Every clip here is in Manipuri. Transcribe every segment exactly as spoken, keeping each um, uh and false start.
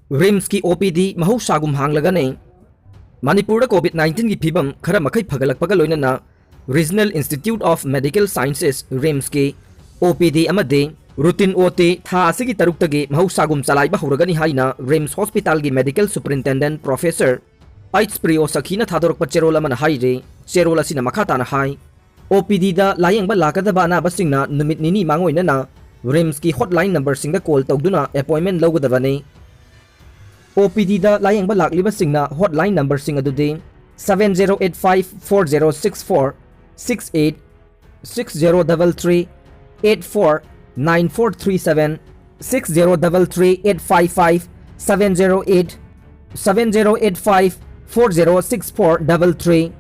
ꯔꯤꯝꯁꯀꯤ ꯑꯣ ꯄꯤ ꯗꯤ ꯃꯍꯧꯁꯥꯒꯨꯝ ꯍꯥꯡꯂꯒꯅꯤ꯫ ꯃꯅꯤꯄꯨꯔꯗ ꯀꯣꯚꯤꯗ ꯅꯥꯏꯟꯇꯤꯟꯒꯤ ꯐꯤꯕꯝ ꯈꯔ ꯃꯈꯩ ꯐꯒꯠꯂꯛꯄꯒ ꯂꯣꯏꯅꯅ Regional Institute of Medical Sciences, ꯔꯤꯝꯁꯀꯤ ꯑꯣ ꯄꯤ ꯗꯤ ꯑꯃꯗꯤ ꯔꯨꯇꯤꯟ ꯑꯣ ꯇꯤ ꯊꯥ ꯑꯁꯤꯒꯤ ꯇꯔꯨꯛꯇꯒꯤ ꯃꯍꯧꯁꯥꯒꯨꯝ ꯆꯂꯥꯏꯕ ꯍꯧꯔꯒꯅꯤ ꯍꯥꯏꯅ ꯔꯤꯝꯁ ꯍꯣꯁꯄꯤꯇꯥꯜꯒꯤ ꯃꯦꯗꯤꯀꯦꯜ ꯁꯨꯄꯔꯤꯟꯇꯦꯟꯗꯦꯟꯠ ꯄ꯭ꯔꯣꯐꯦꯁꯔ ꯑꯩꯆ ꯄ꯭ꯔꯤꯌꯣ ꯁꯈꯤꯅ ꯊꯥꯗꯣꯔꯛꯄ ꯆꯦꯔꯣꯜ ꯑꯃꯅ ꯍꯥꯏꯔꯤ꯫ ꯆꯦꯔꯣꯜ ꯑꯁꯤꯅ ꯃꯈꯥ ꯇꯥꯅ ꯍꯥꯏ, ꯑꯣ ꯄꯤ ꯗꯤꯗ ꯂꯥꯌꯦꯡꯕ ꯂꯥꯛꯀꯗꯕ ꯑꯅꯥꯕꯁꯤꯡꯅ ꯅꯨꯃꯤꯠ ꯅꯤꯅꯤ ꯃꯥꯡꯑꯣꯏꯅꯅ ꯔꯤꯝꯁꯀꯤ ꯍꯣꯠꯂꯥꯏꯟ ꯅꯝꯕꯔꯁꯤꯡꯗ ꯀꯣꯜ ꯇꯧꯗꯨꯅ ꯑꯦꯄꯣꯏꯟꯃꯦꯟꯠ ꯂꯧꯒꯗꯕꯅꯤ꯫ ꯑꯣ ꯄꯤ ꯗꯤꯗ ꯂꯥꯌꯦꯡꯕ ꯂꯥꯛꯂꯤꯕꯁꯤꯡꯅ ꯍꯣꯠꯂꯥꯏꯟ ꯅꯝꯕꯔꯁꯤꯡ ꯑꯗꯨꯗꯤ seven zero eight five four zero six four six eight, six zero double three eight four nine four three seven, six zero double three eight five five seven zero eight, seven zero eight five four zero six four double three,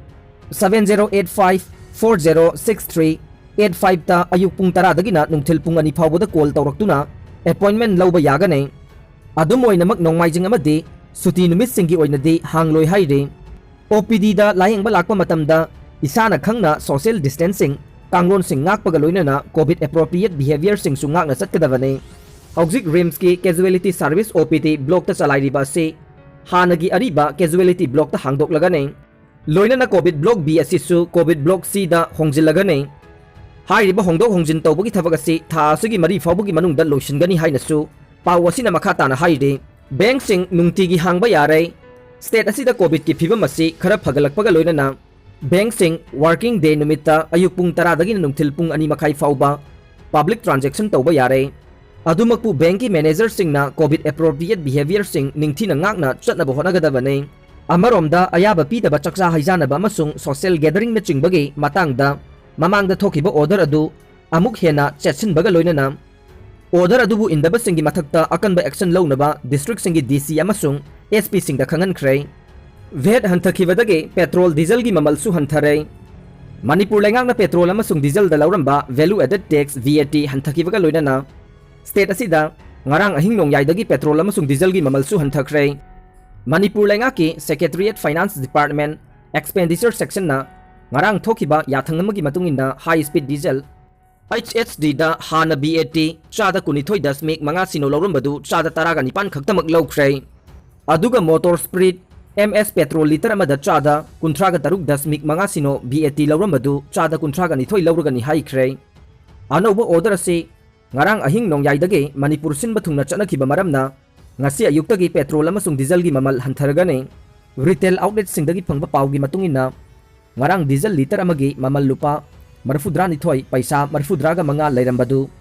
seven zero eight five four zero six three eight five ꯇ ꯑꯌꯨꯛ ꯄꯨꯡ ꯇꯔꯥꯗꯒꯤꯅ ꯅꯨꯡꯊꯤꯜ ꯄꯨꯡ ꯑꯅꯤ ꯐꯥꯎꯕꯗ ꯀꯣꯜ ꯇꯧꯔꯛꯇꯨꯅ ꯑꯦꯄꯣꯏꯟꯃꯦꯟꯠ ꯂꯧꯕ ꯌꯥꯒꯅꯤ꯫ ꯑꯗꯨꯝ ꯑꯣꯏꯅꯃꯛ ꯅꯣꯡꯃꯥꯏꯖꯤꯡ ꯑꯃꯗꯤ ꯁꯨꯇꯤ ꯅꯨꯃꯤꯠꯁꯤꯡꯒꯤ ꯑꯣꯏꯅꯗꯤ ꯍꯥꯡꯂꯣꯏ ꯍꯥꯏꯔꯤ꯫ ꯑꯣ ꯄꯤ ꯗꯤꯗ ꯂꯥꯌꯦꯡꯕ ꯂꯥꯛꯄ ꯃꯇꯝꯗ ꯏꯁꯥꯅ ꯈꯪꯅ social distancing ꯀꯥꯡꯂꯣꯟꯁꯤꯡ ꯉꯥꯛꯄꯒ ꯂꯣꯏꯅꯅ ꯀꯣꯚꯤꯗ appropriate behaviourꯁꯤꯡꯁꯨ ꯉꯥꯛꯅ ꯆꯠꯀꯗꯕꯅꯤ꯫ ꯍꯧꯖꯤꯛ ꯔꯤꯝꯁꯀꯤ casualty service ꯑꯣ ꯄꯤ ꯗꯤ ꯕ꯭ꯂꯣꯛꯇ ꯆꯂꯥꯏꯔꯤꯕ ꯑꯁꯤ ꯍꯥꯟꯅꯒꯤ ꯑꯔꯤꯕ casualty ꯕ꯭ꯂꯣꯛꯇ ꯍꯥꯡꯗꯣꯛꯂꯒꯅꯤ꯫ ꯂꯣꯏꯅꯅ ꯀꯣꯚꯤꯗ ꯕ꯭ꯂꯣꯛ ꯕꯤ ꯑꯁꯤꯁꯨ ꯀꯣꯚꯤꯗ ꯕ꯭ꯂꯣꯛ ꯁꯤꯗ ꯍꯣꯡꯖꯤꯜꯂꯒꯅꯤ꯫ ꯍꯥꯏꯔꯤꯕ ꯍꯣꯡꯗꯣꯛ ꯍꯣꯡꯖꯤꯟ ꯇꯧꯕꯒꯤ ꯊꯕꯛ ꯑꯁꯤ ꯊꯥ ꯑꯁꯤꯒꯤ ꯃꯔꯤ ꯐꯥꯎꯕꯒꯤ ꯃꯅꯨꯡꯗ ꯂꯣꯏꯁꯤꯟꯒꯅꯤ ꯍꯥꯏꯅꯁꯨ ꯄꯥꯎ ꯑꯁꯤꯅ ꯃꯈꯥ ꯇꯥꯅ ꯍꯥꯏꯔꯤ꯫ ꯕꯦꯡꯛꯁꯤꯡ ꯅꯨꯡꯇꯤꯒꯤ ꯍꯥꯡꯕ ꯌꯥꯔꯦ꯫ ꯁ꯭ꯇꯦꯠ ꯑꯁꯤꯗ ꯀꯣꯚꯤꯗꯀꯤ ꯐꯤꯕꯝ ꯑꯁꯤ ꯈꯔ ꯐꯒꯠꯂꯛꯄꯒ ꯂꯣꯏꯅꯅ ꯕꯦꯡꯛꯁꯤꯡ working day ꯅꯨꯃꯤꯠꯇ ꯑꯌꯨꯛ ꯄꯨꯡ ꯇꯔꯥꯗꯒꯤꯅ ꯅꯨꯡꯊꯤꯜ ꯄꯨꯡ ꯑꯅꯤ ꯃꯈꯥꯏ ꯐꯥꯎꯕ public transaction ꯇꯧꯕ ꯌꯥꯔꯦ꯫ ꯑꯗꯨꯃꯛꯄꯨ ꯕꯦꯡꯛꯀꯤ ꯃꯦꯅꯦꯖꯔꯁꯤꯡꯅ ꯀꯣꯚꯤꯗ appropriate behaviourꯁꯤꯡ ꯅꯤꯡꯊꯤꯅ ꯉꯥꯛꯅ ꯆꯠꯅꯕ ꯍꯣꯠꯅꯒꯗꯕꯅꯤ꯫ ꯑꯃꯔꯣꯝꯗ ꯑꯌꯥꯕ ꯄꯤꯗꯕ ꯆꯥꯛꯆꯥ ꯍꯩꯖꯥꯟꯅꯕ ꯑꯃꯁꯨꯡ social gatheringꯅꯆꯤꯡꯕꯒꯤ ꯃꯇꯥꯡꯗ ꯃꯃꯥꯡꯗ ꯊꯣꯛꯈꯤꯕ order ꯑꯗꯨ ꯑꯃꯨꯛ ꯍꯦꯟꯅ ꯆꯦꯠꯁꯤꯟꯕꯒ ꯂꯣꯏꯅꯅ order ꯑꯗꯨꯕꯨ ꯏꯟꯗꯕꯁꯤꯡꯒꯤ ꯃꯊꯛꯇ ꯑꯀꯟꯕ action ꯂꯧꯅꯕ districtꯁꯤꯡꯒꯤ D C ꯑꯃꯁꯨꯡ S Pꯁꯤꯡꯗ ꯈꯪꯍꯟꯈ꯭ꯔꯦ꯫ ꯚꯦꯠ ꯍꯟꯊꯈꯤꯕꯗꯒꯤ ꯄꯦꯇ꯭ꯔꯣꯜ ꯗꯤꯖꯜꯒꯤ ꯃꯃꯜꯁꯨ ꯍꯟꯊꯔꯦ꯫ ꯃꯅꯤꯄꯨꯔ ꯂꯩꯉꯥꯛꯅ ꯄꯦꯇ꯭ꯔꯣꯜ ꯑꯃꯁꯨꯡ ꯗꯤꯖꯜꯗ ꯂꯧꯔꯝꯕ value added tax, V A T, ꯍꯟꯊꯈꯤꯕꯒ ꯂꯣꯏꯅꯅ ꯁ꯭ꯇꯦꯠ ꯑꯁꯤꯗ ꯉꯔꯥꯡ ꯑꯍꯤꯡ ꯅꯣꯡꯌꯥꯏꯗꯒꯤ ꯄꯦꯇ꯭ꯔꯣꯜ ꯑꯃꯁꯨꯡ ꯗꯤꯖꯜꯒꯤ ꯃꯃꯜꯁꯨ ꯍꯟꯊꯈ꯭ꯔꯦ꯫ ꯃꯅꯤꯄꯨꯔ ꯂꯩꯉꯥꯛꯀꯤ Secretariat Finance Department Expenditure Sectionꯅ ꯉꯔꯥꯡ ꯊꯣꯛꯈꯤꯕ ꯌꯥꯊꯪ ꯑꯃꯒꯤ ꯃꯇꯨꯡ ꯏꯟꯅ high speed diesel H H D ꯗ ꯍꯥꯟꯅ B A T ꯆꯥꯗ ꯀꯨꯟꯅꯤꯊꯣꯏ ꯗꯁꯃꯤꯛ ꯃꯉꯥ ꯁꯤꯅꯣ ꯂꯧꯔꯝꯕꯗꯨ ꯆꯥꯗ ꯇꯔꯥꯒ ꯅꯤꯄꯥꯟ ꯈꯛꯇꯃꯛ ꯂꯧꯈ꯭ꯔꯦ꯫ ꯑꯗꯨꯒ Motor Spirit M S petrol litre ꯑꯃꯗ ꯆꯥꯗ ꯀꯨꯟꯊ꯭ꯔꯥꯒ ꯇꯔꯨꯛ ꯗꯁꯃꯤꯛ ꯃꯉꯥ ꯁꯤꯅꯣ B A T ꯂꯧꯔꯝꯕꯗꯨ ꯆꯥꯗ ꯀꯨꯟꯊ꯭ꯔꯥꯒ ꯅꯤꯊꯣꯏ ꯂꯧꯔꯒꯅꯤ ꯍꯥꯏꯈ꯭ꯔꯦ꯫ ꯑꯅꯧꯕ order ꯑꯁꯤ ꯉꯔꯥꯡ ꯑꯍꯤꯡ ꯅꯣꯡꯌꯥꯏꯗꯒꯤ ꯃꯅꯤꯄꯨꯔ ꯁꯤꯟꯕ ꯊꯨꯡꯅ ꯆꯠꯅꯈꯤꯕ ꯃꯔꯝꯅ ꯉꯁꯤ ꯑꯌꯨꯛꯇꯒꯤ petrol ꯑꯃꯁꯨꯡ dieselꯒꯤ ꯃꯃꯜ ꯍꯟꯊꯔꯒꯅꯤ꯫ Retail outletꯁꯤꯡꯗꯒꯤ ꯐꯪꯕ ꯄꯥꯎꯒꯤ ꯃꯇꯨꯡ ꯏꯟꯅ, ꯉꯔꯥꯡ diesel litre ꯑꯃꯒꯤ ꯃꯃꯜ ꯂꯨꯄꯥ ꯃꯔꯤꯐꯨꯇꯔꯥꯅꯤꯊꯣꯏ ꯄꯩꯁꯥ ꯃꯔꯤꯐꯨꯇꯔꯥꯒ ꯃꯉꯥ ꯂꯩꯔꯝꯕꯗꯨ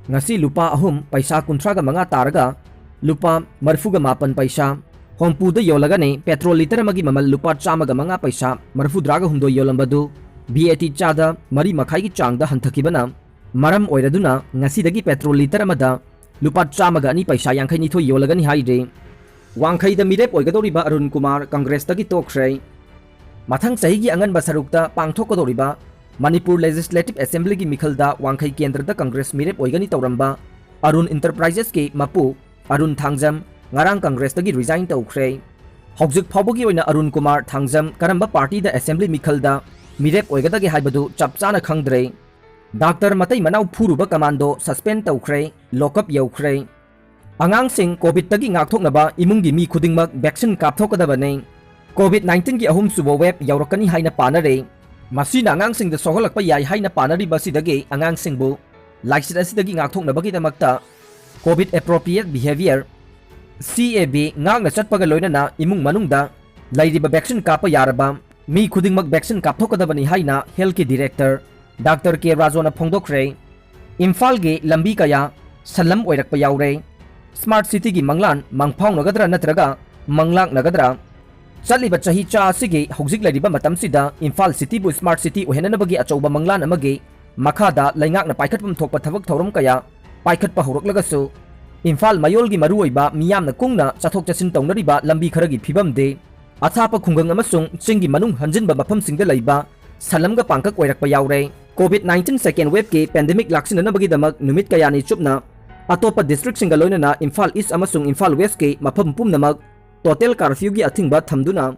ꯉꯁꯤ ꯂꯨꯄꯥ ꯑꯍꯨꯝ ꯄꯩꯁꯥ ꯀꯨꯟꯊ꯭ꯔꯥꯒ ꯃꯉꯥ ꯇꯥꯔꯒ ꯂꯨꯄꯥ ꯃꯔꯤꯐꯨꯒ ꯃꯥꯄꯟ ꯄꯩꯁꯥ ꯍꯨꯝꯐꯨꯗ ꯌꯣꯜꯂꯒꯅꯤ꯫ Petrol litre ꯑꯃꯒꯤ ꯃꯃꯜ ꯂꯨꯄꯥ ꯆꯥꯝꯃꯒ ꯃꯉꯥ ꯄꯩꯁꯥ ꯃꯔꯤꯐꯨꯇꯔꯥꯒ ꯍꯨꯝꯗꯣꯏ ꯌꯣꯜꯂꯝꯕꯗꯨ B A T ꯆꯥꯗ ꯃꯔꯤ ꯃꯈꯥꯏꯒꯤ ꯆꯥꯡꯗ ꯍꯟꯊꯈꯤꯕꯅ ꯃꯔꯝ ꯑꯣꯏꯔꯗꯨꯅ ꯉꯁꯤꯗꯒꯤ petrol litre ꯑꯃꯗ ꯂꯨꯄꯥ ꯆꯥꯝꯃꯒ ꯑꯅꯤ ꯄꯩꯁꯥ ꯌꯥꯡꯈꯩꯅꯤꯊꯣꯏ ꯌꯣꯜꯂꯒꯅꯤ ꯍꯥꯏꯔꯤ꯫ ꯋꯥꯡꯈꯩꯗ ꯃꯤꯔꯦꯞ ꯑꯣꯏꯒꯗꯧꯔꯤꯕ ꯑꯔꯨꯟ ꯀꯨꯃꯥꯔ ꯀꯪꯒ꯭ꯔꯦꯁꯇꯒꯤ ꯇꯣꯛꯈ꯭ꯔꯦ꯫ ꯃꯊꯪ ꯆꯍꯤꯒꯤ ꯑꯉꯟꯕ ꯁꯔꯨꯛꯇ ꯄꯥꯡꯊꯣꯛꯀꯗꯧꯔꯤꯕ ꯃꯅꯤꯄꯨꯔ Legislative Assemblyꯒꯤ ꯃꯤꯈꯜꯗ ꯋꯥꯡꯈꯩ ꯀꯦꯟꯗ꯭ꯔꯗ ꯀꯪꯒ꯭ꯔꯦꯁ ꯃꯤꯔꯦꯞ ꯑꯣꯏꯒꯅꯤ ꯇꯧꯔꯝꯕ ꯑꯔꯨꯟ Enterprisesꯀꯤ ꯃꯄꯨ ꯑꯔꯨꯟ ꯊꯥꯡꯖꯝ ꯉꯔꯥꯡ ꯀꯪꯒ꯭ꯔꯦꯁꯇꯒꯤ resign ꯇꯧꯈ꯭ꯔꯦ꯫ ꯍꯧꯖꯤꯛ ꯐꯥꯎꯕꯒꯤ ꯑꯣꯏꯅ ꯑꯔꯨꯟ ꯀꯨꯃꯥꯔ ꯊꯥꯡꯖꯝ ꯀꯔꯝꯕ partyꯗ Assembly ꯃꯤꯈꯜꯗ ꯃꯤꯔꯦꯞ ꯑꯣꯏꯒꯗꯒꯦ ꯍꯥꯏꯕꯗꯨ ꯆꯞ ꯆꯥꯅ ꯈꯪꯗ꯭ꯔꯦ꯫ Doctor ꯃꯇꯩ ꯃꯅꯥꯎ ꯐꯨꯔꯨꯕ commando suspend ꯇꯧꯈ꯭ꯔꯦ, lockup ꯌꯧꯈ꯭ꯔꯦ꯫ ꯑꯉꯥꯡꯁꯤꯡ COVIDꯇꯒꯤ ꯉꯥꯛꯊꯣꯛꯅꯕ ꯏꯃꯨꯡꯒꯤ ꯃꯤ ꯈꯨꯗꯤꯡꯃꯛ vaccine ꯀꯥꯞꯊꯣꯛꯀꯗꯕꯅꯤ꯫ COVID nineteen ꯒꯤ ꯑꯍꯨꯝꯁꯨꯕ wave ꯌꯧꯔꯛꯀꯅꯤ ꯍꯥꯏꯅ ꯄꯥꯅꯔꯦ꯫ ꯃꯁꯤꯅ ꯑꯉꯥꯡꯁꯤꯡꯗ ꯁꯣꯛꯍꯜꯂꯛꯄ ꯌꯥꯏ ꯍꯥꯏꯅ ꯄꯥꯅꯔꯤꯕ ꯑꯁꯤꯗꯒꯤ ꯑꯉꯥꯡꯁꯤꯡꯕꯨ ꯂꯥꯏꯆꯠ ꯑꯁꯤꯗꯒꯤ ꯉꯥꯛꯊꯣꯛꯅꯕꯒꯤꯗꯃꯛꯇ COVID appropriate behavior, C A B, ꯉꯥꯛꯅ ꯆꯠꯄꯒ ꯂꯣꯏꯅꯅ ꯏꯃꯨꯡ ꯃꯅꯨꯡꯗ ꯂꯩꯔꯤꯕ vaccine ꯀꯥꯞꯄ ꯌꯥꯔꯕ ꯃꯤ ꯈꯨꯗꯤꯡꯃꯛ vaccine ꯀꯥꯞꯊꯣꯛꯀꯗꯕꯅꯤ ꯍꯥꯏꯅ healthꯀꯤ director Doctor K ꯔꯥꯖꯣꯅ ꯐꯣꯡꯗꯣꯛꯈ꯭ꯔꯦ꯫ ꯏꯝꯐꯥꯜꯒꯤ ꯂꯝꯕꯤ ꯀꯌꯥ ꯁꯟꯂꯝ ꯑꯣꯏꯔꯛꯄ ꯌꯥꯎꯔꯦ꯫ Smart cityꯒꯤ ꯃꯪꯂꯥꯟ ꯃꯪꯐꯥꯎꯅꯒꯗ꯭ꯔꯥ ꯅꯠꯇ꯭ꯔꯒ ꯃꯪꯂꯥꯛꯅꯒꯗ꯭ꯔꯥ? ꯆꯠꯂꯤꯕ ꯆꯍꯤ ꯆꯥ ꯑꯁꯤꯒꯤ ꯍꯧꯖꯤꯛ ꯂꯩꯔꯤꯕ ꯃꯇꯝꯁꯤꯗ ꯏꯝꯐꯥꯜ cityꯕꯨ smart city ꯑꯣꯏꯍꯟꯅꯕꯒꯤ ꯑꯆꯧꯕ ꯃꯪꯂꯥꯟ ꯑꯃꯒꯤ ꯃꯈꯥꯗ ꯂꯩꯉꯥꯛꯅ ꯄꯥꯏꯈꯠꯐꯝ ꯊꯣꯛꯄ ꯊꯕꯛ ꯊꯧꯔꯝ ꯀꯌꯥ ꯄꯥꯏꯈꯠꯄ ꯍꯧꯔꯛꯂꯒꯁꯨ, ꯏꯝꯐꯥꯜ ꯃꯌꯣꯜꯒꯤ ꯃꯔꯨꯑꯣꯏꯕ ꯃꯤꯌꯥꯝꯅ ꯀꯨꯡꯅ ꯆꯠꯊꯣꯛ ꯆꯠꯁꯤꯟ ꯇꯧꯅꯔꯤꯕ ꯂꯝꯕꯤ ꯈꯔꯒꯤ ꯐꯤꯕꯝꯗꯤ ꯑꯊꯥꯞꯄ ꯈꯨꯡꯒꯪ ꯑꯃꯁꯨꯡ ꯆꯤꯡꯒꯤ ꯃꯅꯨꯡ ꯍꯟꯖꯤꯟꯕ ꯃꯐꯝꯁꯤꯡꯗ ꯂꯩꯕ ꯁꯟꯂꯝꯒ ꯄꯥꯡꯀꯛ ꯑꯣꯏꯔꯛꯄ ꯌꯥꯎꯔꯦ꯫ COVID nineteen second waveꯀꯤ pandemic ꯂꯥꯛꯁꯤꯟꯅꯅꯕꯒꯤꯗꯃꯛ ꯅꯨꯃꯤꯠ ꯀꯌꯥꯅꯤ ꯆꯨꯞꯅ ꯑꯇꯣꯞꯄ districtꯁꯤꯡꯒ ꯂꯣꯏꯅꯅ ꯏꯝꯐꯥꯜ East ꯑꯃꯁꯨꯡ ꯏꯝꯐꯥꯜ Westꯀꯤ ꯃꯐꯝ ꯄꯨꯝꯅꯃꯛ total curfewꯒꯤ ꯑꯊꯤꯡꯕ ꯊꯝꯗꯨꯅ,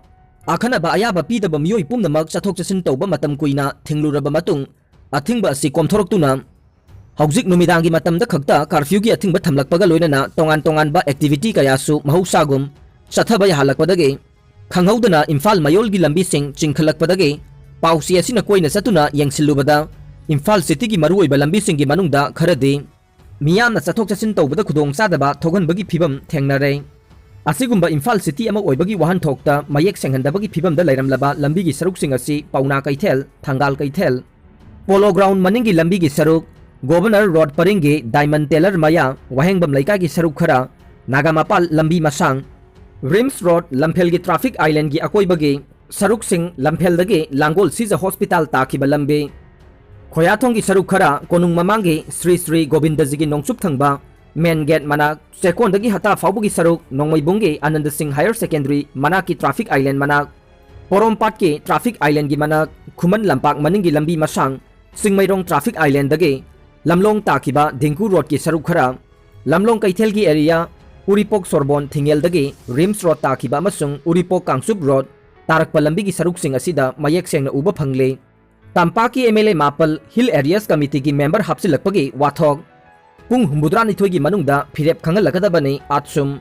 ꯑꯈꯟꯅꯕ ꯑꯌꯥꯕ ꯄꯤꯗꯕ ꯃꯤꯑꯣꯏ ꯄꯨꯝꯅꯃꯛ ꯆꯠꯊꯣꯛ ꯆꯠꯁꯤꯟ ꯇꯧꯕ ꯃꯇꯝ ꯀꯨꯏꯅ ꯊꯤꯡꯂꯨꯔꯕ ꯃꯇꯨꯡ, ꯑꯊꯤꯡꯕ ꯑꯁꯤ ꯀꯣꯝꯊꯣꯔꯛꯇꯨꯅ ꯍꯧꯖꯤꯛ ꯅꯨꯃꯤꯗꯥꯡꯒꯤ ꯃꯇꯝꯗ ꯈꯛꯇ curfewꯒꯤ ꯑꯊꯤꯡꯕ ꯊꯝꯂꯛꯄꯒ ꯂꯣꯏꯅꯅ ꯇꯣꯉꯥꯟ ꯇꯣꯉꯥꯟꯕ activity ꯀꯌꯥꯁꯨ ꯃꯍꯧꯁꯥꯒꯨꯝ ꯆꯠꯊꯕ ꯌꯥꯍꯜꯂꯛꯄꯗꯒꯤ ꯈꯪꯍꯧꯗꯅ ꯏꯝꯐꯥꯜ ꯃꯌꯣꯜꯒꯤ ꯂꯝꯕꯤꯁꯤꯡ ꯆꯤꯡꯈꯠꯂꯛꯄꯗꯒꯤ ꯄꯥꯎꯆꯦ ꯑꯁꯤꯅ ꯀꯣꯏꯅ ꯆꯠꯇꯨꯅ ꯌꯦꯡꯁꯤꯜꯂꯨꯕꯗ ꯏꯝꯐꯥꯜ cityꯒꯤ ꯃꯔꯨꯑꯣꯏꯕ ꯂꯝꯕꯤꯁꯤꯡꯒꯤ ꯃꯅꯨꯡꯗ ꯈꯔꯗꯤ ꯃꯤꯌꯥꯝꯅ ꯆꯠꯊꯣꯛ ꯆꯠꯁꯤꯟ ꯇꯧꯕꯗ ꯈꯨꯗꯣꯡꯆꯥꯗꯕ ꯊꯣꯛꯍꯟꯕꯒꯤ ꯐꯤꯕꯝ ꯊꯦꯡꯅꯔꯦ꯫ ꯑꯁꯤꯒꯨꯝꯕ ꯏꯝꯐꯥꯜ city ꯑꯃ ꯑꯣꯏꯕꯒꯤ ꯋꯥꯍꯟꯊꯣꯛꯇ ꯃꯌꯦꯛ ꯁꯦꯡꯍꯟꯗꯕꯒꯤ ꯐꯤꯕꯝꯗ ꯂꯩꯔꯝꯂꯕ ꯂꯝꯕꯤꯒꯤ ꯁꯔꯨꯛꯁꯤꯡ ꯑꯁꯤ ꯄꯥꯎꯅꯥ ꯀꯩꯊꯦꯜ, ꯊꯪꯒꯥꯜ ꯀꯩꯊꯦꯜ, Polo Ground ꯃꯅꯤꯡꯒꯤ ꯂꯝꯕꯤꯒꯤ ꯁꯔꯨꯛ, Governor Road ꯄꯔꯤꯡꯒꯤ Diamond Tailor ꯃꯌꯥ, ꯋꯥꯍꯦꯡꯕꯝ ꯂꯩꯀꯥꯏꯒꯤ ꯁꯔꯨꯛ ꯈꯔ, ꯅꯥꯒꯥꯃꯄꯥꯜ ꯂꯝꯕꯤ ꯃꯁꯥꯡ, RIMS Road, ꯂꯝꯐꯦꯜꯒꯤ traffic islandꯒꯤ ꯑꯀꯣꯏꯕꯒꯤ ꯁꯔꯨꯛꯁꯤꯡ, ꯂꯝꯐꯦꯜꯗꯒꯤ ꯂꯥꯡꯒꯣꯜ ꯁꯤꯖ hospital ꯇꯥꯈꯤꯕ ꯂꯝꯕꯤ, ꯈꯣꯌꯥꯊꯣꯡꯒꯤ ꯁꯔꯨꯛ ꯈꯔ, ꯀꯣꯅꯨꯡ ꯃꯃꯥꯡꯒꯤ ꯁ꯭ꯔꯤ ꯁ꯭ꯔꯤ ꯒꯣꯕꯤꯟꯗꯖꯤꯒꯤ ꯅꯣꯡꯆꯨꯞ ꯊꯪꯕ main gate ꯃꯅꯥꯛ, ꯆꯦꯛꯀꯣꯟꯗꯒꯤ ꯍꯇꯥ ꯐꯥꯎꯕꯒꯤ ꯁꯔꯨꯛ, ꯅꯣꯡꯃꯩꯕꯨꯡꯒꯤ ꯑꯅꯟꯗ ꯁꯤꯡ Higher Secondary ꯃꯅꯥꯛꯀꯤ traffic island ꯃꯅꯥꯛ, ꯄꯣꯔꯣꯝꯄꯥꯠꯀꯤ traffic islandꯒꯤ ꯃꯅꯥꯛ, ꯈꯨꯃꯟ ꯂꯝꯄꯥꯛ ꯃꯅꯤꯡꯒꯤ ꯂꯝꯕꯤ ꯃꯁꯥꯡ, ꯆꯤꯡꯃꯩꯔꯣꯡ traffic islandꯗꯒꯤ ꯂꯝꯂꯣꯡ ꯇꯥꯈꯤꯕ ꯙꯤꯡꯀꯨ roadꯀꯤ ꯁꯔꯨꯛ ꯈꯔ, ꯂꯝꯂꯣꯡ ꯀꯩꯊꯦꯜꯒꯤ area, ꯎꯔꯤꯄꯣꯛ ꯁꯣꯔꯕꯣꯟ ꯊꯤꯡꯉꯦꯜꯗꯒꯤ RIMS Road ꯇꯥꯈꯤꯕ ꯑꯃꯁꯨꯡ ꯎꯔꯤꯄꯣꯛ ꯀꯥꯡꯆꯨꯞ road ꯇꯥꯔꯛꯄ ꯂꯝꯕꯤꯒꯤ ꯁꯔꯨꯛꯁꯤꯡ ꯑꯁꯤꯗ ꯃꯌꯦꯛ ꯁꯦꯡꯅ ꯎꯕ ꯐꯪꯂꯦ꯫ ꯇꯝꯄꯥꯛꯀꯤ MLA ꯃꯥꯄꯜ Hill Areas Committeeꯒꯤ member ꯍꯥꯞꯆꯤꯜꯂꯛꯄꯒꯤ ꯋꯥꯊꯣꯛ꯫ ꯄꯨꯡ ꯍꯨꯝꯐꯨꯇꯔꯥꯅꯤꯊꯣꯏꯒꯤ ꯃꯅꯨꯡꯗ ꯐꯤꯔꯦꯞ ꯈꯪꯍꯜꯂꯛꯀꯗꯕꯅꯤ ꯑꯥꯠꯁꯨꯝ꯫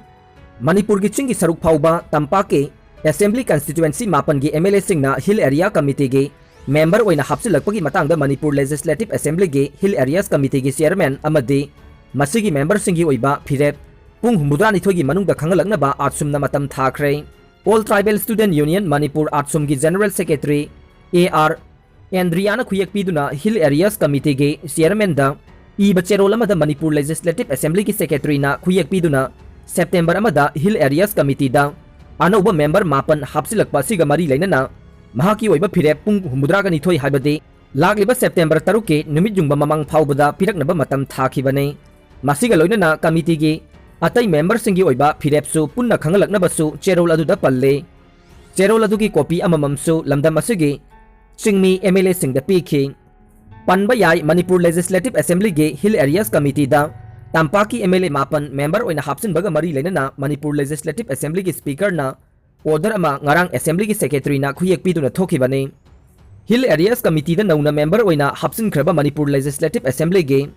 ꯃꯅꯤꯄꯨꯔꯒꯤ ꯆꯤꯡꯒꯤ ꯁꯔꯨꯛ ꯐꯥꯎꯕ ꯇꯝꯄꯥꯛꯀꯤ Assembly Constituency ꯃꯥꯄꯟꯒꯤ MLAꯁꯤꯡꯅ Hill Area Committeeꯒꯤ member ꯑꯣꯏꯅ ꯍꯥꯞꯆꯤꯜꯂꯛꯄꯒꯤ ꯃꯇꯥꯡꯗ Manipur Legislative Assemblyꯒꯤ Hill Areas Committeeꯒꯤ chairman ꯑꯃꯗꯤ ꯃꯁꯤꯒꯤ memberꯁꯤꯡꯒꯤ ꯑꯣꯏꯕ ꯐꯤꯔꯦꯞ ꯄꯨꯡ ꯍꯨꯝꯐꯨꯇꯔꯥꯅꯤꯊꯣꯏꯒꯤ ꯃꯅꯨꯡꯗ ꯈꯪꯍꯜꯂꯛꯅꯕ ꯑꯥꯠꯁꯨꯝꯅ ꯃꯇꯝ ꯊꯥꯈ꯭ꯔꯦ꯫ All Tribal Student Union Manipur ꯑꯥꯠꯁꯨꯝꯒꯤ general secretary AR ꯑꯦꯟꯗ꯭ꯔꯤꯌꯥꯅ ꯈꯨꯌꯦꯛ ꯄꯤꯗꯨꯅ Hill Areas Committeeꯒꯤ chairmanꯗ ꯏꯕ ꯆꯦꯔꯣꯜ ꯑꯃꯗ ꯃꯅꯤꯄꯨꯔ Legislative Assemblyꯒꯤ secretaryꯅ ꯈꯨꯌꯦꯛ ꯄꯤꯗꯨꯅ September ꯑꯃꯗ Hill Areas Committeeꯗ ꯑꯅꯧꯕ member ꯃꯥꯄꯟ ꯍꯥꯞꯆꯤꯜꯂꯛꯄ ꯑꯁꯤꯒ ꯃꯔꯤ ꯂꯩꯅꯅ ꯃꯍꯥꯛꯀꯤ ꯑꯣꯏꯕ ꯐꯤꯔꯦꯞ ꯄꯨꯡ ꯍꯨꯝꯐꯨꯇꯔꯥꯅꯤꯊꯣꯏ ꯍꯥꯏꯕꯗꯤ ꯂꯥꯛꯂꯤꯕ September ꯇꯔꯨꯛꯀꯤ ꯅꯨꯃꯤꯠ ꯌꯨꯡꯕ ꯃꯃꯥꯡ ꯐꯥꯎꯕꯗ ꯄꯤꯔꯛꯅꯕ ꯃꯇꯝ ꯊꯥꯈꯤꯕꯅꯤ꯫ ꯃꯁꯤꯒ ꯂꯣꯏꯅꯅ committeeꯒꯤ ꯑꯇꯩ memberꯁꯤꯡꯒꯤ ꯑꯣꯏꯕ ꯐꯤꯔꯦꯞꯁꯨ ꯄꯨꯟꯅ ꯈꯪꯍꯜꯂꯛꯅꯕꯁꯨ ꯆꯦꯔꯣꯜ ꯑꯗꯨꯗ ꯄꯜꯂꯤ꯫ ꯆꯦꯔꯣꯜ ꯑꯗꯨꯒꯤ copy ꯑꯃꯃꯝꯁꯨ ꯂꯝꯗꯝ ꯑꯁꯤꯒꯤ ꯆꯤꯡꯃꯤ MLAꯁꯤꯡꯗ ꯄꯤꯈꯤ꯫ ꯄꯟꯕ ꯌꯥꯏ, ꯃꯅꯤꯄꯨꯔ Legislative Assemblyꯒꯤ Hill Areas Committeeꯗ ꯇꯝꯄꯥꯛꯀꯤ MLA ꯃꯥꯄꯟ member ꯑꯣꯏꯅ ꯍꯥꯞꯆꯤꯟꯕꯒ ꯃꯔꯤ ꯂꯩꯅꯅ ꯃꯅꯤꯄꯨꯔ Legislative Assemblyꯒꯤ speakerꯅ order ꯑꯃ ꯉꯔꯥꯡ Assemblyꯒꯤ secretaryꯅ ꯈꯨꯌꯦꯛ ꯄꯤꯗꯨꯅ ꯊꯣꯛꯈꯤꯕꯅꯤ꯫ Hill Areas Committeeꯗ ꯅꯧꯅ member ꯑꯣꯏꯅ ꯍꯥꯞꯆꯤꯟꯈ꯭ꯔꯕ ꯃꯅꯤꯄꯨꯔ Legislative Assemblyꯒꯤ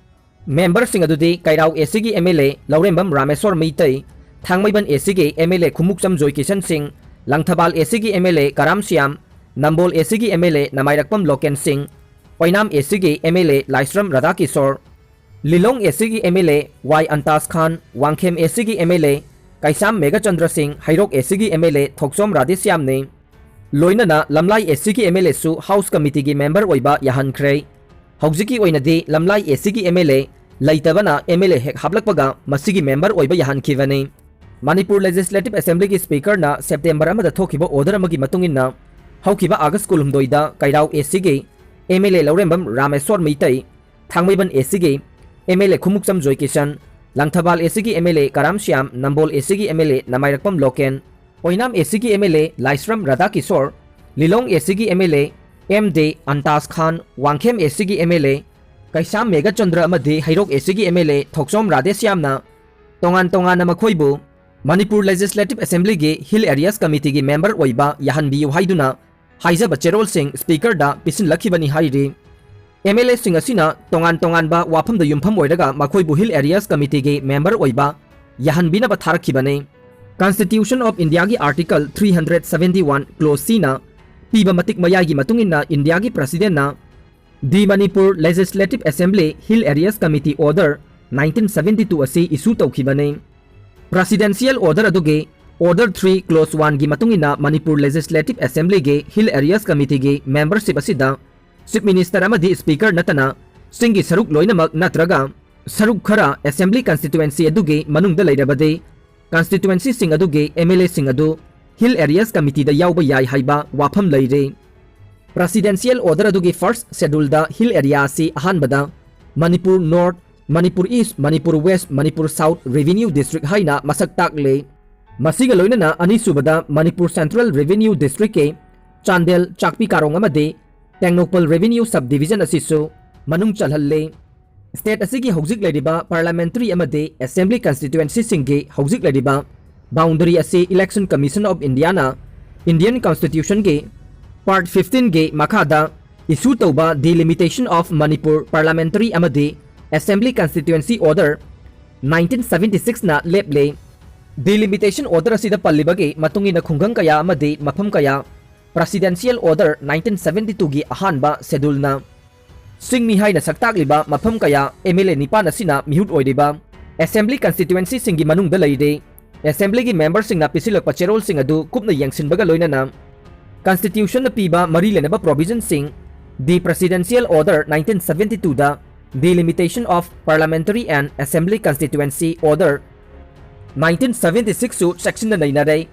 ꯃꯦꯝꯕꯔꯁꯤꯡ ꯑꯗꯨꯗꯤ ꯀꯩꯔꯥꯎ ꯑꯦ ꯁꯤꯒꯤ ꯑꯦꯝ ꯑꯦꯜ ꯑꯦ ꯂꯧꯔꯦꯝꯕꯝ ꯔꯥꯃꯦꯁꯣꯔ ꯃꯩꯇꯩ, ꯊꯥꯡꯃꯩꯕꯟ ꯑꯦ ꯁꯤꯒꯤ ꯑꯦꯝ ꯑꯦꯜ ꯑꯦ ꯈꯨꯃꯨꯛꯆꯝ ꯖꯣꯏꯀꯤꯁꯟ ꯁꯤꯡ, ꯂꯪꯊꯕꯥꯜ ꯑꯦ ꯁꯤꯒꯤ ꯑꯦꯝ ꯑꯦꯜ ꯑꯦ ꯀꯔꯥꯝ ꯁ꯭ꯌꯥꯝ, ꯅꯝꯕꯣꯜ ꯑꯦ ꯁꯤꯒꯤ ꯑꯦꯝ ꯑꯦꯜ ꯑꯦ ꯅꯃꯥꯏꯔꯛꯄꯝ ꯂꯣꯀꯦꯟ ꯁꯤꯡ, ꯑꯣꯏꯅꯥꯝ ꯑꯦ ꯁꯤꯒꯤ ꯑꯦꯝ ꯑꯦꯜ ꯑꯦ ꯂꯥꯏꯁ꯭ꯔꯝ ꯔꯥꯙꯥꯀꯤꯁꯣꯔ, ꯂꯤꯂꯣꯡ ꯑꯦ ꯁꯤꯒꯤ ꯑꯦꯝ ꯑꯦꯜ ꯑꯦ ꯋꯥꯏ ꯑꯟꯇꯥꯖ ꯈꯥꯟ, ꯋꯥꯡꯈꯦꯝ ꯑꯦ ꯁꯤꯒꯤ ꯑꯦꯝ ꯑꯦꯜ ꯑꯦ ꯀꯩꯁꯥꯝ ꯃꯦꯘꯆꯟꯗ꯭ꯔ ꯁꯤꯡ, ꯍꯩꯔꯣꯛ ꯑꯦ ꯁꯤꯒꯤ ꯑꯦꯝ ꯑꯦꯜ ꯑꯦ ꯊꯣꯛꯆꯣꯝ ꯔꯥꯙꯦꯁ꯭ꯌꯥꯝꯅꯤ꯫ ꯂꯣꯏꯅꯅ ꯂꯝꯂꯥꯏ ꯑꯦ ꯁꯤꯒꯤ ꯑꯦꯝ ꯑꯦꯜ ꯑꯦꯁꯨ ꯍꯥꯎꯁ ꯀꯃꯤꯇꯤꯒꯤ ꯃꯦꯝꯕꯔ ꯑꯣꯏꯕ ꯌꯥꯍꯟꯈ꯭ꯔꯦ꯫ ꯍꯧꯖꯤꯛꯀꯤ ꯑꯣꯏꯅꯗꯤ ꯂꯝꯂꯥꯏ ꯑꯦ ꯁꯤꯒꯤ ꯑꯦꯝ ꯑꯦꯜ ꯑꯦ ꯂꯩꯇꯕꯅ ꯑꯦꯝ ꯑꯦꯜ ꯑꯦ ꯍꯦꯛ ꯍꯥꯞꯂꯛꯄꯒ ꯃꯁꯤꯒꯤ ꯃꯦꯝꯕꯔ ꯑꯣꯏꯕ ꯌꯥꯍꯟꯈꯤꯕꯅꯤ꯫ ꯃꯅꯤꯄꯨꯔ ꯂꯦꯖꯤꯁꯂꯦꯇꯤꯚ ꯑꯦꯁꯦꯝꯕ꯭ꯂꯤꯒꯤ ꯁ꯭ꯄꯤꯀꯔꯅ ꯁꯦꯞꯇꯦꯝꯕꯔ ꯑꯃꯗ ꯊꯣꯛꯈꯤꯕ ꯑꯣꯔꯗꯔ ꯑꯃꯒꯤ ꯃꯇꯨꯡ ꯏꯟꯅ, ꯍꯧꯈꯤꯕ ꯑꯥꯒꯁ ꯀꯨꯟꯍꯨꯝꯗꯣꯏꯗ ꯀꯩꯔꯥꯎ ꯑꯦ ꯁꯤꯒꯤ ꯑꯦꯝ ꯑꯦꯜ ꯑꯦ ꯂꯧꯔꯦꯝꯕꯝ ꯔꯥꯃꯦꯁꯣꯔ ꯃꯩꯇꯩ, ꯊꯥꯡꯃꯩꯕꯟ ꯑꯦ ꯁꯤꯒꯤ ꯑꯦꯝ ꯑꯦꯜ ꯑꯦ ꯈꯨꯃꯨꯛꯆꯝ ꯖꯣꯏꯀꯤꯁꯟ, ꯂꯪꯊꯕꯥꯜ ꯑꯦ ꯁꯤꯒꯤ ꯑꯦꯝ ꯑꯦꯜ ꯑꯦ ꯀꯔꯥꯝ ꯁ꯭ꯌꯥꯝ, ꯅꯝꯕꯣꯜ ꯑꯦ ꯁꯤꯒꯤ ꯑꯦꯝ ꯑꯦꯜ ꯑꯦ ꯅꯃꯥꯏꯔꯛꯄꯝ ꯂꯣꯀꯦꯟ, ꯑꯣꯏꯅꯥꯝ ꯑꯦ ꯁꯤꯒꯤ ꯑꯦꯝ ꯑꯦꯜ ꯑꯦ ꯂꯥꯏꯁ꯭ꯔꯝ ꯔꯥꯙꯥꯀꯤꯁꯣꯔ, ꯂꯤꯂꯣꯡ ꯑꯦ ꯁꯤꯒꯤ ꯑꯦꯝ ꯑꯦꯜ ꯑꯦ ꯑꯦꯝ ꯗꯦ ꯑꯟꯇꯥꯖ ꯈꯥꯟ, ꯋꯥꯡꯈꯦꯝ ꯑꯦ ꯁꯤꯒꯤ ꯑꯦꯝ ꯑꯦꯜ ꯑꯦ ꯀꯩꯁꯥꯝ ꯃꯦꯘꯆꯟꯗ꯭ꯔ ꯑꯃꯗꯤ ꯍꯩꯔꯣꯛ ꯑꯦ ꯁꯤꯒꯤ ꯑꯦꯝ ꯑꯦꯜ ꯑꯦ ꯊꯣꯛꯆꯣꯝ ꯔꯥꯙꯦꯁ꯭ꯌꯥꯝꯅ ꯇꯣꯉꯥꯟ ꯇꯣꯉꯥꯟꯅ ꯃꯈꯣꯏꯕꯨ ꯃꯅꯤꯄꯨꯔ ꯂꯦꯖꯤꯁꯂꯦꯇꯤꯚ ꯑꯦꯁꯦꯝꯕ꯭ꯂꯤꯒꯤ ꯍꯤꯜ ꯑꯦꯔꯤꯌꯥꯁ ꯀꯃꯤꯇꯤꯒꯤ ꯃꯦꯝꯕꯔ ꯑꯣꯏꯕ ꯌꯥꯍꯟꯕꯤꯌꯨ ꯍꯥꯏꯗꯨꯅ ꯍꯥꯏꯖꯕ ꯆꯦꯔꯣꯜꯁꯤꯡ ꯁ꯭ꯄꯤꯀꯔꯗ ꯄꯤꯁꯤꯜꯂꯛꯈꯤꯕꯅꯤ ꯍꯥꯏꯔꯤ꯫ ꯑꯦꯝ ꯑꯦꯜ ꯑꯦꯁꯤꯡ ꯑꯁꯤꯅ ꯇꯣꯉꯥꯟ ꯇꯣꯉꯥꯟꯕ ꯋꯥꯐꯝꯗ ꯌꯨꯝꯐꯝ ꯑꯣꯏꯔꯒ ꯃꯈꯣꯏꯕꯨ ꯍꯤꯜ ꯑꯦꯔꯤꯌꯥꯁ ꯀꯃꯤꯇꯤꯒꯤ ꯃꯦꯝꯕꯔ ꯑꯣꯏꯕ ꯌꯥꯍꯟꯕꯤꯅꯕ ꯊꯥꯔꯛꯈꯤꯕꯅꯤ꯫ Constitution of Indiaꯒꯤ Article three hundred seventy one clause Cꯅ ꯄꯤꯕ ꯃꯇꯤꯛ ꯃꯌꯥꯏꯒꯤ ꯃꯇꯨꯡ ꯏꯟꯅ ꯏꯟꯗꯤꯌꯥꯒꯤ ꯄ꯭ꯔꯁꯤꯗꯦꯟꯅ The Manipur Legislative Assembly Hill Areas Committee Order nineteen seventy two ꯑꯁꯤ issue ꯇꯧꯈꯤꯕꯅꯤ꯫ Presidential Order ꯑꯗꯨꯒꯤ Order three Clause oneꯒꯤ ꯃꯇꯨꯡ ꯏꯟꯅ Manipur Legislative Assemblyꯒꯤ Hill Areas Committeeꯒꯤ membership ꯑꯁꯤꯗ Chief Minister ꯑꯃꯗꯤ Speaker ꯅꯠꯇꯅ ꯆꯤꯡꯒꯤ ꯁꯔꯨꯛ ꯂꯣꯏꯅꯃꯛ ꯅꯠꯇ꯭ꯔꯒ ꯁꯔꯨꯛ ꯈꯔ Assembly Constituency ꯑꯗꯨꯒꯤ ꯃꯅꯨꯡꯗ ꯂꯩꯔꯕꯗꯤ constituencyꯁꯤꯡ ꯑꯗꯨꯒꯤ MLAꯁꯤꯡ ꯑꯗꯨ Hill Areas Committeeꯗ ꯌꯥꯎꯕ ꯌꯥꯏ ꯍꯥꯏꯕ ꯋꯥꯐꯝ ꯂꯩꯔꯤ꯫ Presidential Order ꯑꯗꯨꯒꯤ First Scheduleꯗ Hill Area ꯑꯁꯤ ꯑꯍꯥꯟꯕꯗ Manipur North, Manipur East, Manipur West, Manipur South Revenue District ꯍꯥꯏꯅ ꯃꯁꯛ ꯇꯥꯛꯂꯤ꯫ ꯃꯁꯤꯒ ꯂꯣꯏꯅꯅ ꯑꯅꯤꯁꯨꯕꯗ ꯃꯅꯤꯄꯨꯔ Central Revenue Districtꯀꯤ ꯆꯥꯟꯗꯦꯜ, ꯆꯥꯛꯄꯤ ꯀꯥꯔꯣꯡ ꯑꯃꯗꯤ ꯇꯦꯡꯅꯧꯄꯜ Revenue Subdivision ꯑꯁꯤꯁꯨ ꯃꯅꯨꯡ ꯆꯜꯍꯜꯂꯤ꯫ State ꯑꯁꯤꯒꯤ ꯍꯧꯖꯤꯛ ꯂꯩꯔꯤꯕ Parliamentary ꯑꯃꯗꯤ Assembly Constituencyꯁꯤꯡꯒꯤ ꯍꯧꯖꯤꯛ ꯂꯩꯔꯤꯕ boundary ꯑꯁꯤ Election Commission of Indiaꯅ Indian Constitutionꯒꯤ Part fifteenꯒꯤ ꯃꯈꯥꯗ issue ꯇꯧꯕ Delimitation of Manipur Parliamentary ꯑꯃꯗꯤ Assembly Constituency Order nineteen seventy six ꯅ ꯂꯦꯞꯂꯦ꯫ Delimitation Order ꯑꯁꯤꯗ ꯄꯜꯂꯤꯕꯒꯤ ꯃꯇꯨꯡ ꯏꯟꯅ ꯈꯨꯡꯒꯪ ꯀꯌꯥ ꯑꯃꯗꯤ ꯃꯐꯝ ꯀꯌꯥ Presidential Order nineteen seventy two ꯒꯤ ꯑꯍꯥꯟꯕ schedule ꯅ ꯆꯤꯡꯃꯤ ꯍꯥꯏꯅ ꯁꯛꯇꯥꯛꯂꯤꯕ ꯃꯐꯝ ꯀꯌꯥ M L A ꯅꯤꯄꯥꯟ ꯑꯁꯤꯅ ꯃꯤꯍꯨꯠ ꯑꯣꯏꯔꯤꯕ Assembly Constituency ꯁꯤꯡꯒꯤ ꯃꯅꯨꯡꯗ ꯂꯩꯔꯦ꯫ Assembly ꯒꯤ member ꯁꯤꯡꯅ ꯄꯤꯁꯤꯜꯂꯛꯄ ꯆꯦꯔꯣꯜꯁꯤꯡ ꯑꯗꯨ ꯀꯨꯞꯅ ꯌꯦꯡꯁꯤꯟꯕꯒ ꯂꯣꯏꯅꯅ Constitution ꯅ ꯄꯤꯕ ꯃꯔꯤ ꯂꯩꯅꯕ provision ꯁꯤꯡ, the Presidential Order nineteen seventy two the Delimitation of Parliamentary and Assembly Constituency Order nineteen seventy six ꯁꯨ ꯆꯦꯛꯁꯤꯟꯅ ꯅꯩꯅꯔꯦ꯫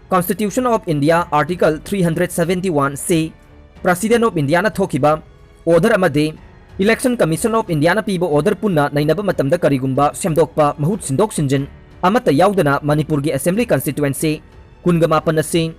Constitution of India Article three hundred seventy one C, President of India ꯅ ꯊꯣꯛꯈꯤꯕ order ꯑꯃꯗꯤ Election Commission of India ꯅ ꯄꯤꯕ order ꯄꯨꯟꯅ ꯅꯩꯅꯕ ꯃꯇꯝꯗ ꯀꯔꯤꯒꯨꯝꯕ ꯁꯦꯝꯗꯣꯛꯄ, ꯃꯍꯨꯠ ꯁꯤꯟꯗꯣꯛ ꯁꯤꯟꯖꯤꯟ ꯑꯃꯠꯇ ꯌꯥꯎꯗꯅ ꯃꯅꯤꯄꯨꯔꯒꯤ Assembly Constituency ꯀꯨꯟꯒ ꯃꯥꯄꯟ ꯑꯁꯤ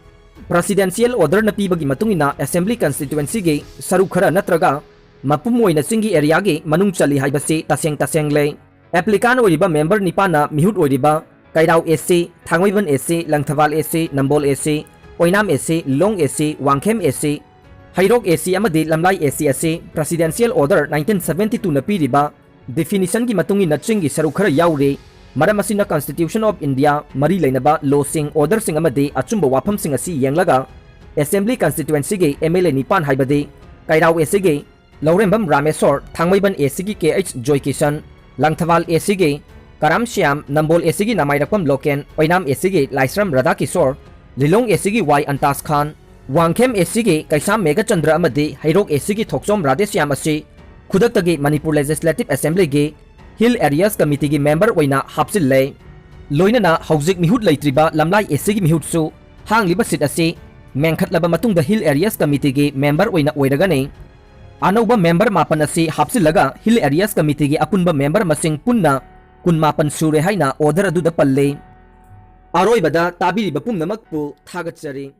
Presidential Order ꯅ ꯄꯤꯕꯒꯤ ꯃꯇꯨꯡ ꯏꯟꯅ Assembly Constituency ꯒꯤ ꯁꯔꯨꯛ ꯈꯔ ꯅꯠꯇ꯭ꯔꯒ ꯃꯄꯨꯝ ꯑꯣꯏꯅ ꯆꯤꯡꯒꯤ area ꯒꯤ ꯃꯅꯨꯡ ꯆꯜꯂꯤ ꯍꯥꯏꯕꯁꯤ ꯇꯁꯦꯡ ꯇꯁꯦꯡꯂꯦ꯫ Applicant ꯑꯣꯏꯔꯤꯕ member ꯅꯤꯄꯥꯟꯅ ꯃꯤꯍꯨꯠ ꯑꯣꯏꯔꯤꯕ ꯀꯩꯔꯥꯎ A C, Thangmeiband A C, Langthabal A C, Nambol A C, Oinam A C, Lilong A C, Wangkhem A C, Heirok A C ꯑꯃꯗꯤ ꯂꯝꯂꯥꯏ A C ꯑꯁꯤ Presidential Order nineteen seventy two ꯅ ꯄꯤꯔꯤꯕ definition ꯒꯤ ꯃꯇꯨꯡ ꯏꯟꯅ ꯆꯤꯡꯒꯤ ꯁꯔꯨꯛ ꯈꯔ ꯌꯥꯎꯔꯤ꯫ ꯃꯔꯝ ꯑꯁꯤꯅ Constitution of India ꯃꯔꯤ ꯂꯩꯅꯕ law ꯁꯤꯡ, order ꯁꯤꯡ ꯑꯃꯗꯤ ꯑꯆꯨꯝꯕ ꯋꯥꯐꯝꯁꯤꯡ ꯑꯁꯤ ꯌꯦꯡꯂꯒ Assembly Constituency ꯒꯤ M L A ꯅꯤꯄꯥꯟ ꯍꯥꯏꯕꯗꯤ ꯀꯩꯔꯥꯎ A C ꯒꯤ ꯂꯧꯔꯦꯝꯕꯝ ꯔꯥꯃꯦꯁꯣꯔ, ꯊꯥꯡꯃꯩꯕꯟ A C ꯒꯤ K H Joykishan, Langthabal A C ꯒꯤ ꯀꯔꯥꯝ ꯁ꯭ꯌꯥꯝ, ꯅꯝꯕꯣꯜ A C ꯒꯤ ꯅꯃꯥꯏꯔꯛꯄꯝ ꯂꯣꯀꯦꯟ, ꯑꯣꯏꯅꯥꯝ A C ꯒꯤ ꯂꯥꯏꯁ꯭ꯔꯝ ꯔꯥꯙꯥꯀꯤꯁꯣꯔ, ꯂꯤꯂꯣꯡ A C ꯒꯤ ꯋꯥꯏ ꯑꯟꯇꯥꯖ ꯈꯥꯟ, ꯋꯥꯡꯈꯦꯝ A C ꯒꯤ ꯀꯩꯁꯥꯝ ꯃꯦꯘꯆꯟꯗ꯭ꯔ ꯑꯃꯗꯤ ꯍꯩꯔꯣꯛ A C ꯒꯤ ꯊꯣꯛꯆꯣꯝ ꯔꯥꯙꯦꯁ꯭ꯌꯥꯝ ꯑꯁꯤ ꯈꯨꯗꯛꯇꯒꯤ ꯃꯅꯤꯄꯨꯔ Legislative Assembly ꯒꯤ Hill Areas Committee ꯒꯤ member ꯑꯣꯏꯅ ꯍꯥꯞꯆꯤꯜꯂꯦ꯫ ꯂꯣꯏꯅꯅ ꯍꯧꯖꯤꯛ ꯃꯤꯍꯨꯠ ꯂꯩꯇ꯭ꯔꯤꯕ ꯂꯝꯂꯥꯏ A C ꯒꯤ ꯃꯤꯍꯨꯠꯁꯨ ꯍꯥꯡꯂꯤꯕ seat ꯑꯁꯤ ꯃꯦꯟꯈꯠꯂꯕ ꯃꯇꯨꯡꯗ Hill Areas Committee ꯒꯤ member ꯑꯣꯏꯅ ꯑꯣꯏꯔꯒꯅꯤ꯫ ꯑꯅꯧꯕ member ꯃꯥꯄꯟ ꯑꯁꯤ ꯍꯥꯞꯆꯤꯜꯂꯒ Hill Areas Committee ꯒꯤ ꯑꯄꯨꯟꯕ member ꯃꯁꯤꯡ ꯄꯨꯟꯅ ꯀꯨꯟꯃꯥꯄꯟ ꯁꯨꯔꯦ ꯍꯥꯏꯅ order ꯑꯗꯨꯗ ꯄꯜꯂꯤ꯫ ꯑꯔꯣꯏꯕꯗ ꯇꯥꯕꯤꯔꯤꯕ ꯄꯨꯝꯅꯃꯛꯄꯨ ꯊꯥꯒꯠꯆꯔꯤ꯫